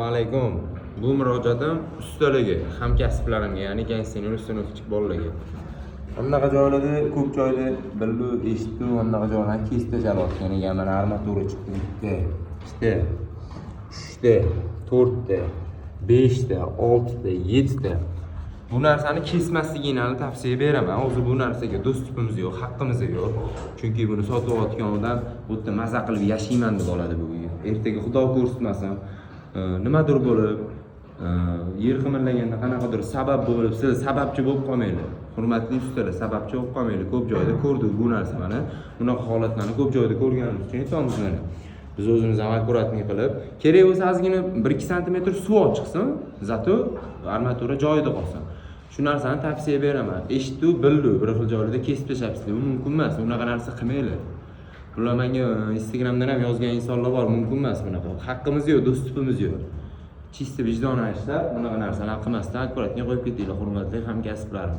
Alaykum. Bu murojaatim ustalarga, hamkasblarimga, ya'ni kondisioner установщик bolalarga. Bunaqa joylarda, ko'p joyda bildu, eshitdim, bunaqa joylarni kesib tashlalayotgan ekan. Mana, armatura chiqdi bitta, ikkita, uchta, to'rtta, beshta, oltita, yettita. Bu narsani kesmasliginglarni tavsiya beraman. O'zi bu narsaga доступ imiz yo'q, haqqimiz yo'q. Chunki buni sotayotgan odam bu yerda maza qilib yashayman deb oladi bugun. Ertaga, Xudo ko'rsatmasin, nimadir bo'lib, yer qimirlaganda qanaqadir sabab bo'lib, siz sababchi bo'lib qolmanglar. Hurmatli ustalar, sababchi bo'lib qolmanglar. Ko'p joyda ko'rdik bu narsa mana. Bunaqa holatlarni ko'p joyda ko'rganimiz uchun aytyapmiz mana. Biz o'zimiz ham аккуратный qilib, kerak bo'lsa ozgina 1-2 santimetr suv chiqsin, зато armatura joyida qolsin. Shu narsani tavsiya beraman. Eshitdi, bildi, bir xil joylarda kesib tashlabsizlar. Bu mumkin emas. Unaqa narsa qilmanglar. Bular menga Instagramdan ham yozgan insonlar bor, mumkin emas bunaqa. Haqqimiz yo'q, доступ imiz yo'q. Чисто vijdonan ishlab, bunaqa narsalarni qilmasdan аккуратный qo'yib ketinglar, hurmatli hamkasblarim.